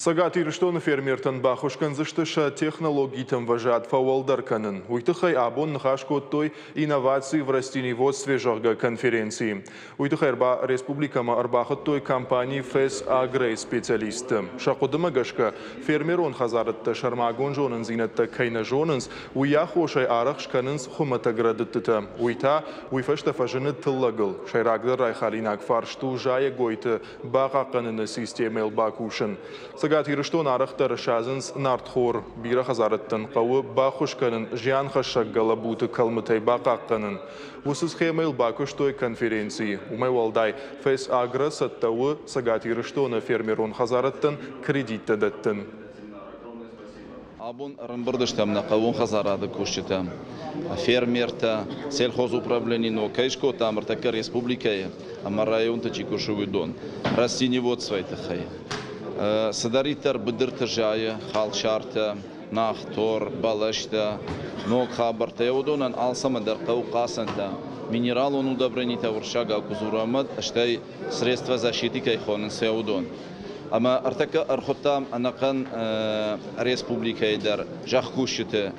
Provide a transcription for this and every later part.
Цӕгат Ирыстоны фермертӕн баххуыс кӕндзысты сӕ технологиты ӕмвӕзад фӕуӕлдӕр кӕнын. Уый тыххӕй абон ныхас кодтой «Инновации в растениеводстве», зӕгъгӕ, конференцийы. Уый тыххӕй республикӕмӕ ӕрбахуыдтой компани «ФЭС-Агро»-йы специалистты. Сӕ хъуыдымӕ гӕсгӕ, фермерон хӕдзарадтӕ сӕрмагонд зонындзинӕдтӕ кӕй нӕ зонынц, уый аххосӕй арӕх скӕнынц хуымӕтӕг рӕдыдтытӕ. Уый та уый фӕстӕ фӕзыны тыллӕгыл. Сӕйрагдӕр райхалинаг фарст у зайӕгойты бахъахъхъӕныны системӕйыл бакусын. Цӕгат Ирыстон арӕхдӕр садзынц нартхор. Бирӕ хӕдзарӕдтӕн хъӕуы баххуыс кӕнын зианхӕссӕг гӕлӕбуты кӕлмытӕй бахъахъхъӕнын. Уыцы схемӕйыл бакуыстой конференцийы. Уымӕй уӕлдай, ФЭС-Агро цӕттӕ у Цӕгат Ирыстоны фермерон хӕдзарӕдтӕн кредиттӕ дӕттын. Абон ӕрӕмбырд стӕм нӕ хъӕууон хӕдзарады кусджытӕ, фермертӕ, сельхозуправлени ног кӕй скодтам ӕртӕккӕ республикӕйы ӕмӕ районты чи кусы, уыдон растениеводствойы тыххӕй. Цыдӕриддӕр быдырты зайы халсартӕ, нахтор, бӕлӕстӕ, ног хабӕрттӕ, уыдонӕн алцӕмӕн дӕр хъӕуы хъацӕнтӕ, минералон удобренитӕ уырыссагау куы дзурӕм, уӕд, стӕй средства защиты кӕй хонынц, уыдон. Ӕмӕ ӕртӕккӕ ӕрхуыдтам ӕнӕхъӕн республикӕйы дӕр зӕхкусджыты,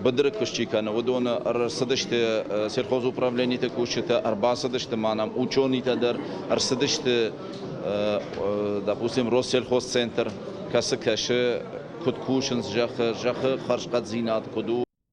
быдыры куыст чи кӕны, уыдоны ӕрцыдысты сельхозуправлениты кусджытӕ, ӕрбацыдысты ма нӕм ученыйтӕ дӕр, ӕрцыдысты, допустим, Россельхозцентр, кӕцы кӕсы, куыд кусынц зӕххы, зӕххы хӕрзхъӕддзинад куыд у.